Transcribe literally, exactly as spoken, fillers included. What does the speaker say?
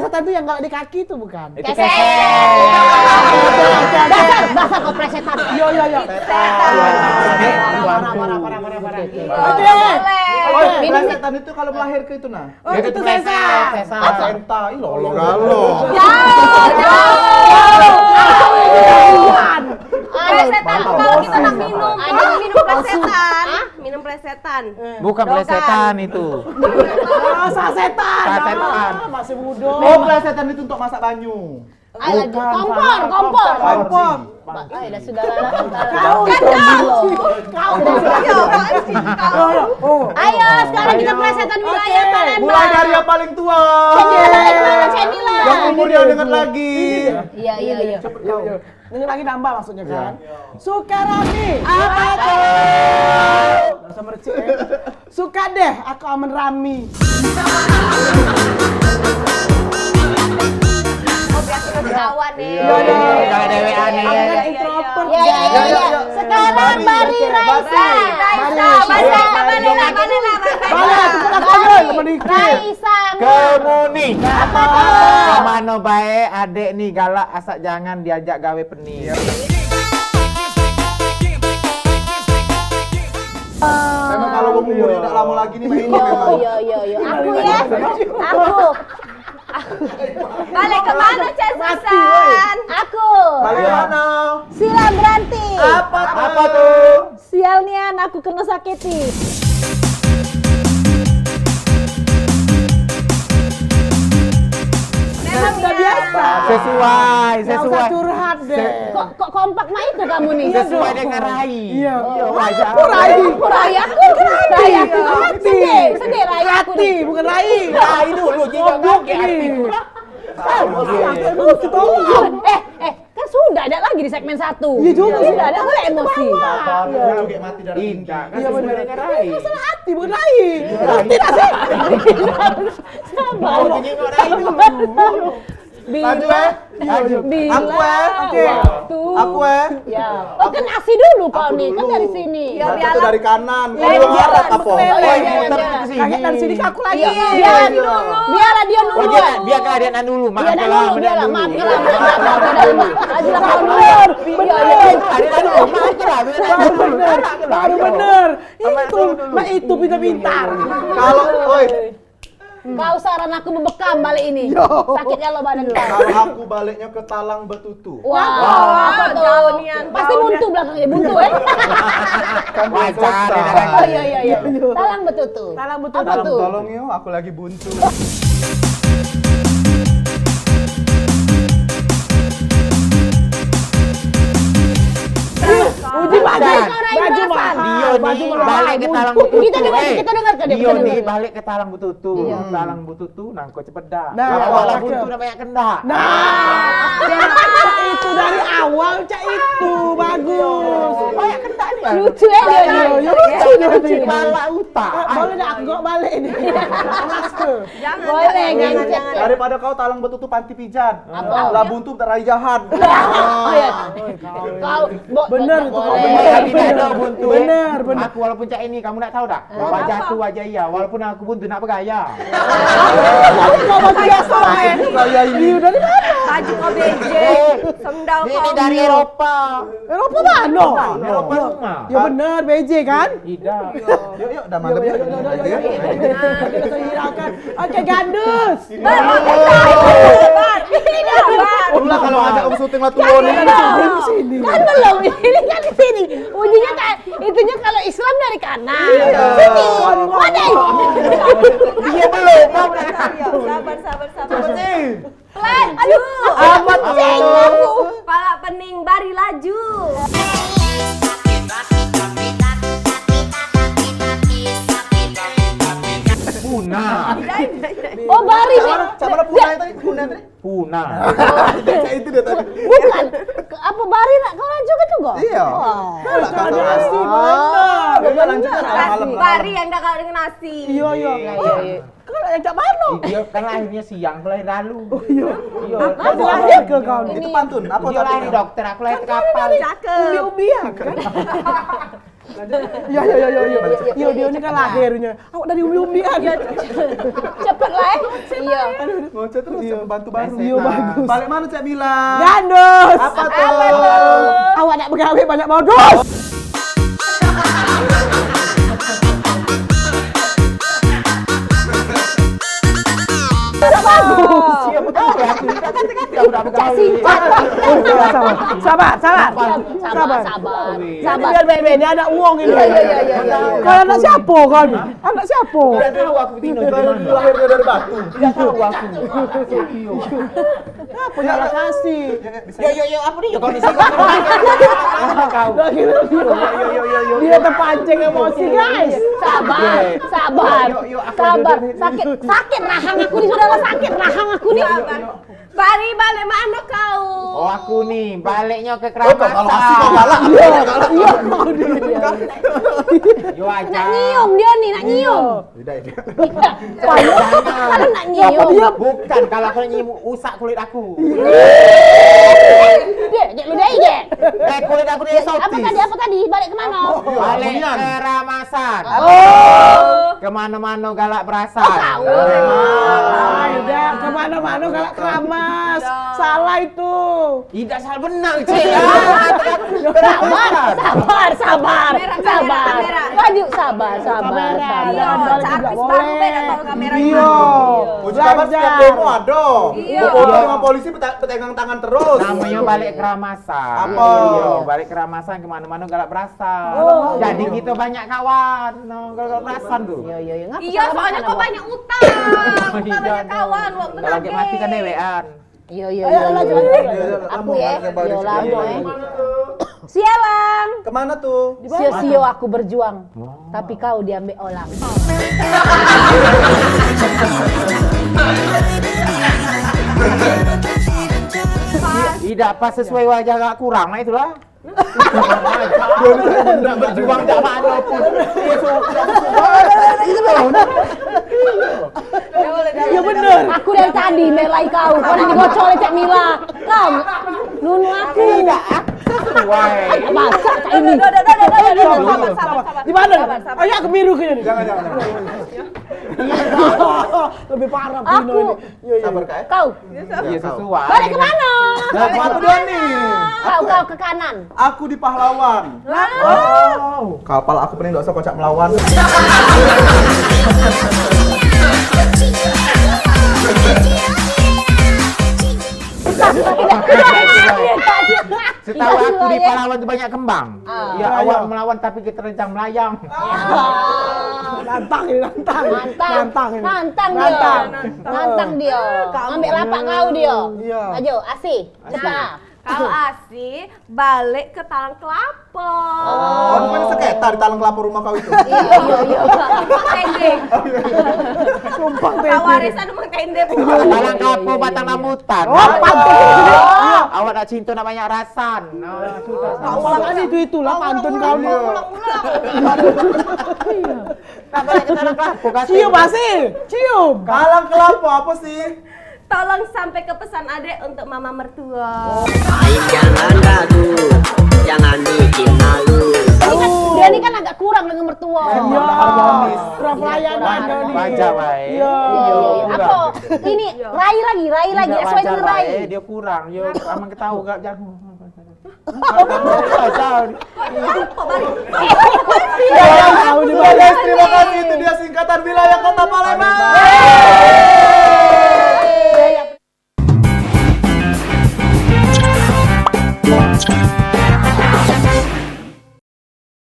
Setan tuh yang galak di kaki tuh bukan? Itu keset. Dasar, dasar kau plesetan. Yo, yo, yo. Setan. Parah, parah, parah, parah, parah. Oke. Boleh. Oke, ini plesetan itu kalau melahirke itu nah. Oh, itu sesar. Sesar. Placenta. Ih, lolo galo. Jauh, jauh. Plesetan kalau kita nak minum, minum plesetan. Minum plesetan. Bukan plesetan itu. Oh, sasetan. Sasetan. Ah, masih muda. Oh, plesetan itu untuk masak banyu. Ayo lagi. Bukan, kompor, salah, kompor. Kompor. Panci. Ayo dah sudah lah. Kau itu dulu. Kau itu dulu. Ayo, sekarang kita plesetan wilayah Palembang. Mulai dari yang paling tua. Cendila, Cendila. Yang umurnya dengan lagi. Iya, iya, iya. Cepet kau. Dengan lagi nambah maksudnya kan. Sukarami. Apa tuh? Rasa mercik ya. Suka deh aku amen rami. Oh, biasa kawan nih. Iya, iya. Kalau dewean nih. Aku kan introvert. Iya, iya, iya. Sekarang Bari Raisa. Bari Raisa. Bari Raisa. Kemuni. Apa? Mano bae adek ni galak, asak jangan diajak gawe pening. Memang kalau umurnya tak lama lagi nih main ini memang. Iya, iya, iya. Aku ya. Aku. Balik ke mana, Cak Susan? Aku. Balik ke mana? Silam beranti. Apa tuh? Apa tuh? Sial nian, aku kena sakiti. Memang sudah biasa. Sesuai, sesuai. Curhat deh. Kok, kok kompak mak itu kamu nih? Sesuai dengan rai. Iya. Iya, wajar. Aku rai. Aku rai, aku rai. Rai aku. Sedih, sedih rai aku nih. Hati, bukan rai. Rai dulu, jingok kaki hati pula. Eh, eh, kan sudah, ada lagi di segmen satu. Iya juga sih. Sudah, ada lagi emosi. Sabar, joget mati darah tinggi. Indah, kan sesuai dengan rai. Masalah hati, bukan rai. Ngerti tak sih? Sabar. Mau jingok rai dulu. Laju, eh? Laju. Aku, eh? Oke. Aku, eh? Ya. Oh, kan asi dulu kau nih, kan dari sini. Iya, biar dari kanan. Kau dari barat apa? Oh, iya, iya, iya. Kaget dari sini ke aku lagi. Iya, iya, iya. Biar dia nunduk. Biar, biar dia nunduk dulu, mak. Iya, dah dulu, biar lah, mak. Aduh, bener. Bener. Baru bener. Baru bener. Itu, mak itu pintar-pintar. Kalau, oi. Kau saran aku bebekam balik ini. Sakit ya lo badan kau. Kalau aku baliknya ke Talang Betutu. Wah, apa tuh? Pasti buntu belakangnya, buntu, eh? Kan belum selesai. Oh, iya, iya, iya. Talang Betutu. Talang Betutu. Apa tuh? Tolong yo, aku lagi buntu. Uji baju. Baju mahal. Dia ni balik ke Talang Betutu. Kita dengar, kita dengar. Dia ni balik ke Talang Betutu. Talang Betutu, nangko cepeda. Nah, awak lah buntu nak banyak kendak. Nah, cak itu dari awal, cak itu bagus. Banyak kendak ni. Lucu ya dia ni. Lucu, lucu. Kepala utak. Boleh dah aku gok balik ni. Boleh, jangan, jangan, jangan. Daripada kau Talang Betutu panti pijat. Apa? Lah buntu tak rai jahat. Oh, iya. Kau bener tu, kau bener. Bener, bener. Aku walaupun cak ini, kamu nak tahu tak? Wajah tu wajah iya, walaupun aku buntu nak bergaya. Kau baju biasa, eh. Gaya ini. Dari mana? Baju kau bejek, sendal kau. Ini dari Eropa. Eropa mana? Eropa rumah. Ya bener, B J kan? Tidak. Yuk, yuk, dah malam yuk. Yuk, yuk, yuk, yuk. Nah, kita hiraukan. Oke, gandus. Itulah kalau ngajak om syuting lah tuh. Kan belum, ini kan di sini. Ujinya kan, itunya kalau Islam dari kanan. Sini. Mana? Dia belum. Sabar, sabar, sabar. Laju. Apa tuh? Pala pening bari laju. Punah. Oh, bari. Sama, sama punah tadi, punah tadi. Punah. Itu dia tadi. Bukan. Apa bari nak kau laju ke juga? Iya. Wah. Ada asli mana? Lanjut malam. Bari yang dah kau dengan nasi. Iya, iya. Iya, iya. Kau nak ajak mano? Iya, kan lahirnya siang, aku lahir lalu. Oh, iya. Iya. Aku lahir ke kau ni? Itu pantun. Apa tadi? Dia lahir dokter, aku lahir kapal. Cakep. Umbi-umbian, kan? Iya, iya, iya, iya, iya. Iya, dia ni kan lahirnya. Awak dari umbi-umbian. Cepet lah, eh. Iya. Ngoceh terus, bantu baru. Iya, bagus. Balik mana, Cak Mila? Gandus. Apa tuh? Awak nak begawe banyak modus. Bagus. Iya, betul. Aku ni kan kata-kata udah begawe. Sabar, sabar, sabar. Sabar, sabar. Sabar. Biar bebe, dia anak uang ini. Iya, iya, iya, iya, iya. Kalau anak siapa kau ni? Anak siapa? Tidak tahu aku betina dari mana. Lahirnya dari batu. Tidak tahu aku. Apa salah kasih? Yo, yo, yo, apa ni? Yo, kau di sini. Kau. Dia terpancing emosi, guys. Sabar, sabar, sabar. Sakit, sakit rahang aku ni, saudara, sakit rahang aku ni. Bari balik mano kau? Oh, aku ni, baliknya ke Keramas. Oh, kau kalau kasih kau galak. Iya, iya, kau dia. Yo aja. Nak nyium dia ni, nak nyium. Tidak, tidak. Jangan. Nak nyium. Bukan, kalau aku nak nyium, usak kulit aku. Dek, dek lu dai, dek. Eh, kulit aku ni eksotis. Apa tadi, apa tadi? Balik ke mana? Balik ke Ramasan. Oh. Kemana-mana galak berasan. Tahu. Ai, dah, kemana-mana galak keramas. Salah itu. Tidak salah benar, Cik. Sabar, sabar, sabar, sabar. Lanjut, sabar, sabar, sabar. Iya, artis baru be datang kamera. Iya. Uji kabar setiap demo ada. Iya. Foto dengan polisi peta- petegang tangan terus. Namanya balik keramasan. Apa? Iya, balik keramasan kemana-mana galak berasan. Oh. Jadi kita banyak kawan. No, galak berasan tuh. Iya, iya, iya. Iya, soalnya kau banyak utang. Kau banyak kawan, wak. Kalau lagi mati kan dewean. Iya, iya, iya. Aku ya, yo lamo ya. Sialang. Kemana tuh? Sio-sio aku berjuang, tapi kau diambek orang. Tidak pas sesuai wajah, agak kurang lah itulah. Dia ni tak berjuang tak mana pun. Iya bener. Aku dari tadi melai kau. Kau nak digocok oleh Cak Mila. Kau nunu aku. Tidak, aku sesuai. Masak Cak ini. Di mana? Ayo aku biru ke ni. Jangan, jangan, jangan. Lebih parah Pino ini. Iya, iya. Sabar, Kak, eh? Kau. Iya, sesuai. Balik ke mana? Lah, aku dia ni. Kau, kau ke kanan. Aku di pahlawan. Wow. Kapal aku pening, ndak usah kocak melawan. Setahu aku di pahlawan tu banyak kembang. Ah. Ya, awak melawan tapi kita rencang melayang. Ah. Nantang ini, nantang. Nantang. Nantang ini. Nantang dia. Nantang. Nantang dia. Ambil lapak kau dia. Iya. Ajo, asih. Asih. Nah, kalau asih, balik ke Talang Kelapa. Oh, bukan sekitar di Talang Kelapa rumah kau itu? Iya, iya, iya. Pendek. Sumpah pendek. Kau warisan rumah Tende, Bu. Talang Kelapa, batang rambutan. Oh, pantun. Awak nak cinta nak banyak rasan. Nah, sudah. Kau ulang aja itu, itulah pantun kau ni. Ulang, ulang. Tak boleh ke Talang Kelapa, kasih. Cium, Asih. Cium. Talang Kelapa apa sih? Tolong sampai ke pesan adek untuk mama mertua. Main jangan ragu, jangan bikin malu. Dia ni kan, dia ni kan agak kurang dengan mertua. Iya. Kurang pelayanan dia ni. Baca baik. Iya. Iya, iya, iya. Apa? Ini, rai lagi, rai lagi. Sesuai dengan rai. Dia kurang. Dia aman ketawa gak jago. Guys, terima kasih. Itu dia singkatan wilayah Kota Palembang.